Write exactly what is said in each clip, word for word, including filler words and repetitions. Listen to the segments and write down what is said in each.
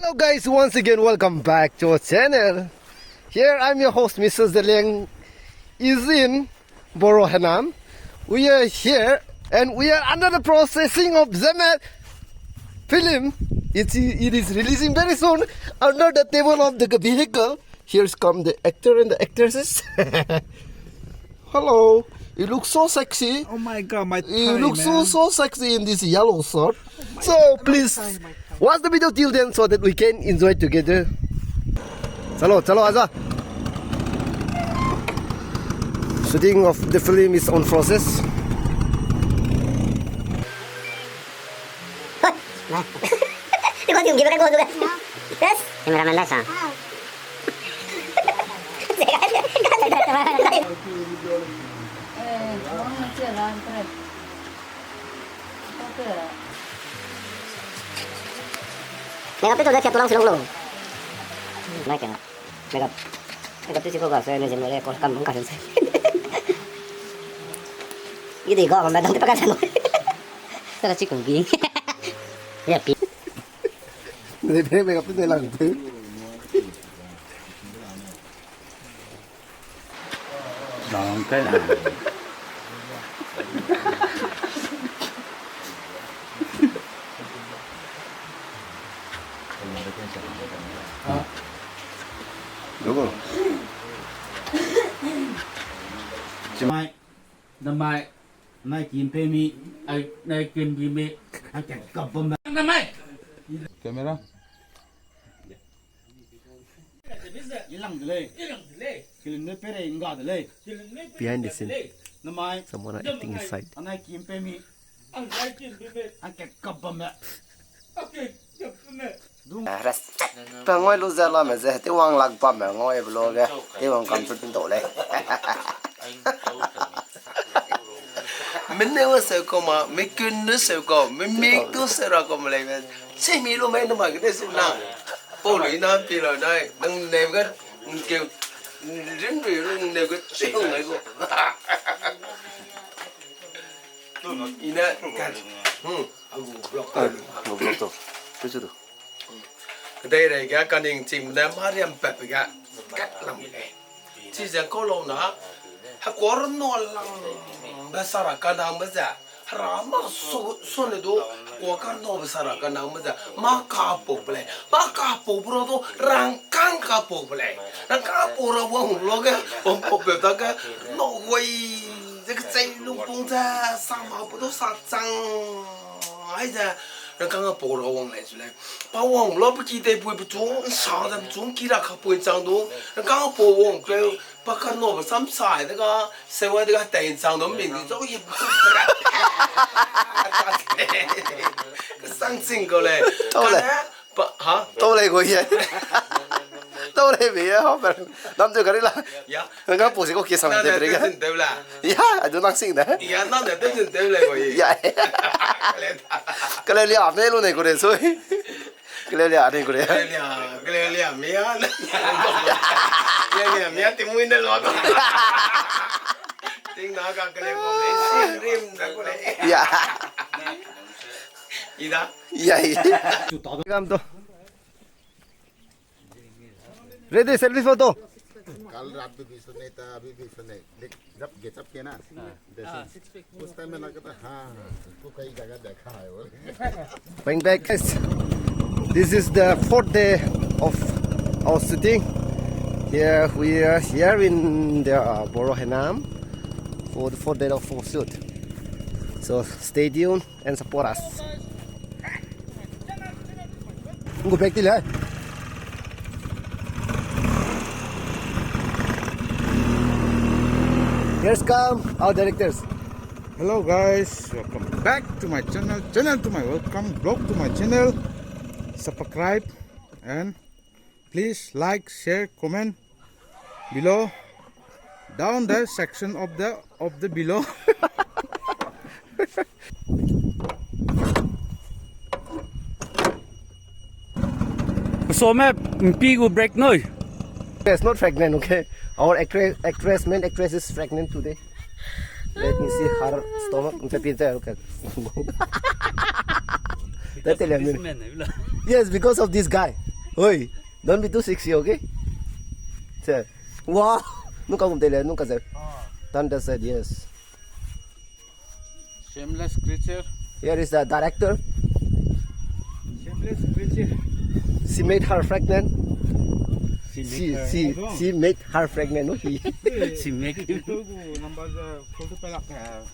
Hello guys, once again welcome back to our channel. Here I'm your host, Mister Zeliang, is in Boro Henan. We are here and we are under the processing of Zemet film. It's, it is releasing very soon under the table of the vehicle. Here's come the actor and the actresses. Hello, you look so sexy. Oh my God, my thigh, man. You look so, so sexy in this yellow shirt. So please watch the video till then so that we can enjoy together. Chalo, chalo, aja. Shooting of the film is on process. Yes. Cameraman da sa. Makeup pe to da kia to lang si lo lo. Makeup. Makeup. Makeup tu si ko ga se ne zem le ko kam bung ka se. Ide ga ma dam te pa ka se no. Tara chi kung bi. Ya pi. Dai pe makeup tu dai lang tu. Dang kai na. Logo. Chimai. Namai, nai kim pe mi, ai, nai kim bi mi, ai, ka kap bam ba. Namai. Camera. Ilang de lei. Ilang de lei. Kilim ne pe rei nga de lei. Kilim ne pe rei nga de lei. Behind the scene, namai, someone are acting inside. Anai kim pe mi. Anai kim pe mi. Ai, ka kap bam ba. Okay. Respect pe ngoi lu ze la me ze, te wang lak bam me ngoi blo ge, te wang kam chu tin to lei. Mene wa se ko ma, me kun ne se ko, me mi tu se ra ko ma lei me. Se mi lu me ne ma ge de su na. Po lu ina pi lo nai, nang ne ga, ke, rin ri lu ne ga, se ngai ko. Ina, ka, hmm. Agu block to. Agu block to. Pechu du. Kedeireige kaningching ne mariam pep ge kat lam ge. Chize kau lau na, hekuar no lang be sara kanang be ze, hera ma su, su ne du, hekuar kar no be sara kanang be ze, ma kapau be lei, ma kapau be ra du, rangkang kapau be lei. Rangkang pau ra wang lo ge, pau pau pe ta ge, no wei, ze kechei lungpung ze, sa ma pu du sa chang, ai ze, rangkang pau ra wang lei zu lei. Pa wang lo pe ki tei pui pe chu, nsa ze pe chu, ki ra kapui chang du, rangkang pau wang pe, pa ka no pe sam sai de ga, se wai de ga tei chang du, ming di zau hi pe chu, kesang ching kau lei. Tau lei. Kane, Pa, ha? Tau lei gu ye. Tau lei be ye, ha, per. Nam tu kari la. Ya. Nga pau si ko kesang de bre ga. Nang ne tenzin tew la. Ya, adu nang sing da. Ya, nang ne tenzin tew lei gu ye. Ya. Kale da. Kale lia ne lu ne gu re sui. Kale lia ne gu re. Kale lia, kale lia, mi ya. Kale lia, mi ya, ti mui ne lo. Ting na ka kale ko le, sin rim da ko le. Ya. Ida. Yai. Kam to. Ready, selfie photo. कल रात भी बीस नहीं था, अभी बीस नहीं। देख, जब गेचअप किया ना, जैसे उस टाइम में लगा था, हाँ, इसको कई जगह देखा है वो। Bang back. This is the fourth day of our shooting. Here we are here in the, uh, Boro Henan for the fourth day of our shoot. So stay tuned and support us. Go back til hai. Here's come our directors. Hello guys, welcome back to my channel. Channel to my welcome, vlog to my channel. Subscribe and please like, share, comment below, down the section of the, of the below. So me mpi gu break noi. It's not pregnant, okay? Our actress, actress, main actress is pregnant today. Let me see her stomach. Nta pi nta, okay. That tell me. Yes, because of this guy. Oi, don't be too sexy, okay? Sir. Wow. Nung ka gum tele, nung ka sir. Thunder said yes. Shameless creature. Here is the director. Shameless creature. She made her pregnant. She, she, she made her pregnant, no? He. She made him. Number, uh, photo pelak, uh,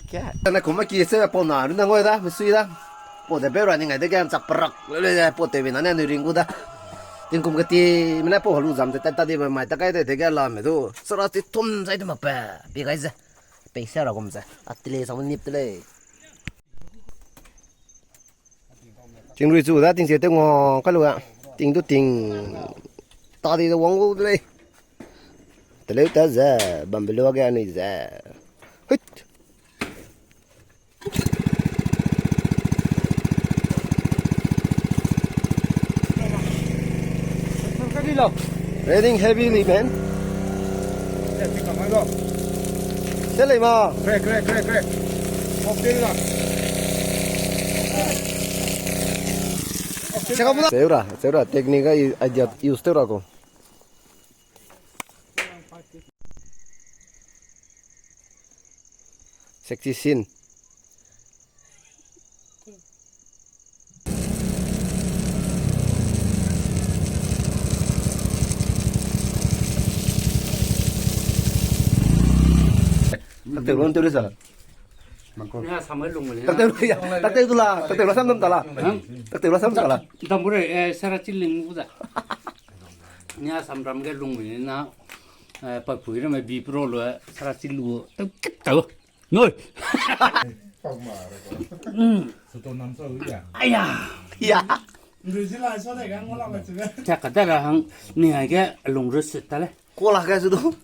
Kane kuma ki se pau na ru na ngoi da, misui da. Pau de be ra ni ngai de ge chak parak le le pau te bi na ne nu ring gu da. Tingkum ke ti mene pau halu zam te ta di mai ta kai de te ge la me du. Sara ti tum zai de ma pe. Pi gai ze. Pe se ra gum ze. A ti le sa nip te le. Ting rui chu da ting se te ngua ka lu ga. Ting du ting. Ta di de wang gu de le. Te le ta ze. Bam be lu ga ni ze. Hut. Raining heavily, man. Crack, crack, crack, crack. Okay, la. Seura, seura, technique idea use teura ko. Sexy scene. Takte ron teuri sa. Nia samai lung le. Takte ya, takte du la, takte la sam dam ta la. Takte la sam ta la. Dam bure, eh, sara chiling bu da. Nia samram ge lung le na, eh, pa pui ra me bi pro lo, sara chilu. Tau kit tau. Noi. Aya. Ya. Cha ka da ra hang ni ai ge lung ru sit ta le. Ko la ga zu du.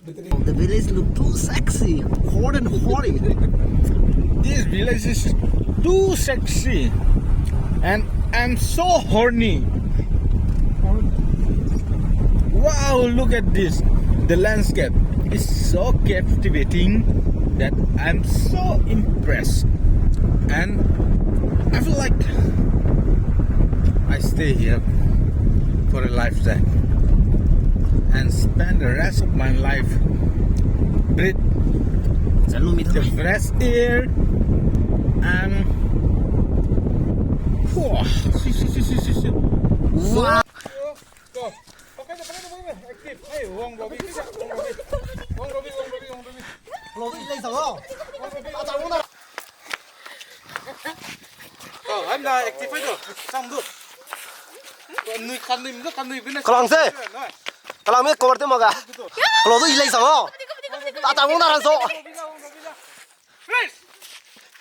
The village look too sexy, hot and horny. This village is too sexy, and I'm so horny. Wow, look at this. The landscape is so captivating that I'm so impressed. And I feel like I stay here for a lifetime and spend the rest of my life breathe the fresh air and wow. Wow. Kalang se. Kalang me cover te ma ga. Kalau tu ilai sa mo. Ta ta mo na ran so.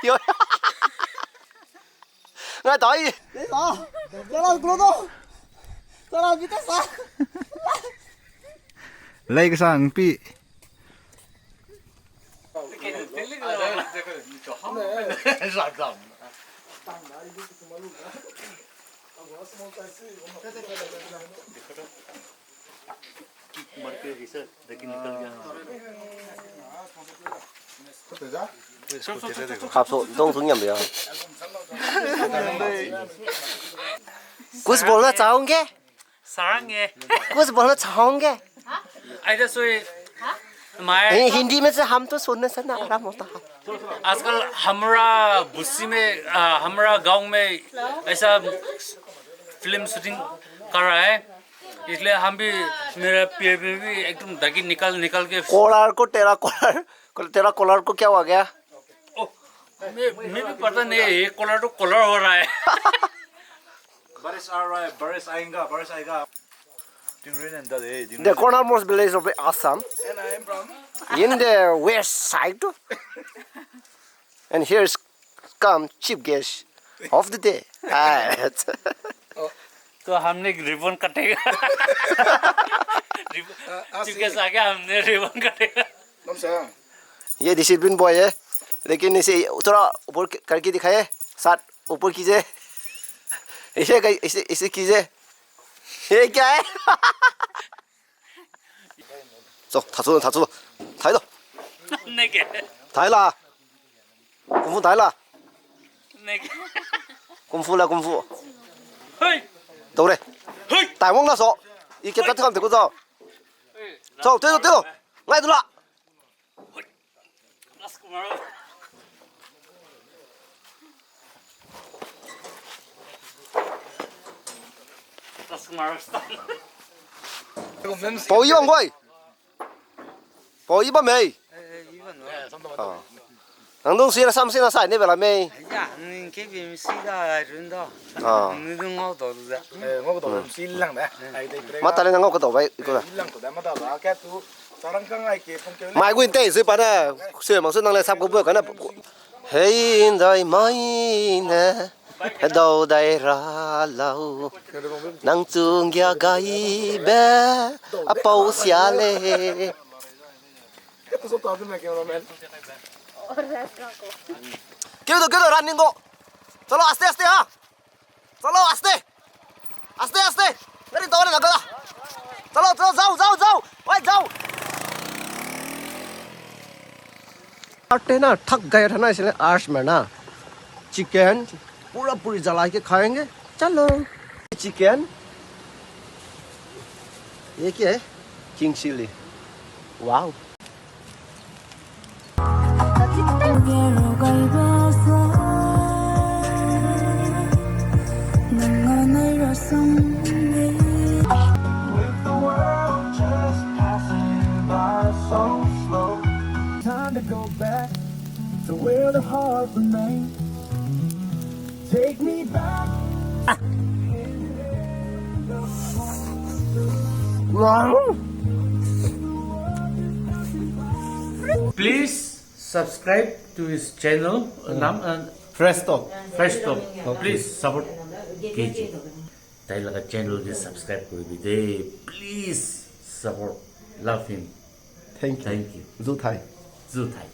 Yo. Ngai tai. Sa. Sa la glo do. Sa la bi ta sa. Lai ka sang pi. Hap so, dong sung yam ya. Kuch bolna chahenge? Sarange. Kuch bolna chahenge? Aida sui. Mai. Hindi mein se hum to sunna se na aram hota hai. आजकल हमारा बस्ती में, आ, हमारा गांव में ऐसा film shooting कर रहा है, इसलिए हम भी, मेरा पेट में भी एकदम दगी निकल निकल के। Collar ko tera collar, tera collar ko kya ho gaya? Oh, मैं, मैं भी पता नहीं है, ये collar तो collar हो रहा है। बारिश आ रहा है, बारिश आएगा, बारिश आएगा। Tingrin and Dade, Tingrin. The cornermost village of Assam. And I am from. In the west side. And here's come chief guest of the day. तो हमने रिबन कटेगा। Chief guest आ गया, हमने रिबन कटेगा। ये discipline boy है, लेकिन इसे थोड़ा ऊपर करके दिखाए, साथ ऊपर कीजिए। इसे, इसे, इसे कीजिए। ये क्या है? So, tachu, tachu. Thai do. Nege. Thai la. Kung fu thai la. Nege. Kung fu la, kung fu. Dau re. Tai wang na so. I ke ta kam te ku zo. Chau, te lo, te lo. Ngai du la. Pau i bam goi. Pau i bam mei. Nang dung si na sam si na sai ne bela mei. Ya, ning ke bim si da run da. Ning dung ngau dau du da. Ngau dau si lang da. Mata le nang ngau ka dau bai ko da. Mai gun te sui pa ne, sui mang sui nang le sap ko bu ka ne. Hei ndai mai ne, hedau dai ra lau. Nang chung gia gai be, a pau sia le. Keu do, keu do, running go. Chalo, aste, aste, ha. Chalo, aste. Aste, aste. Gari dau na ga. Chalo, chalo, जाओ, जाओ, जाओ. Wai, जाओ. Arte na thak gaya thana isile arch mer na. Chicken. Pura puri jalai ke khayenge. Chalo. Chicken. Ye kya hai? King chili. Wow. With the world just passing by so slow. Time to go back to where the heart remains. Take me back. Please subscribe to his channel, Nam and Fresh Talk. Fresh Talk. Please support K G. Tailaga channel ge subscribe kuri bi de. Please support. Love him. Thank you. Thank you. Zutai. Zutai.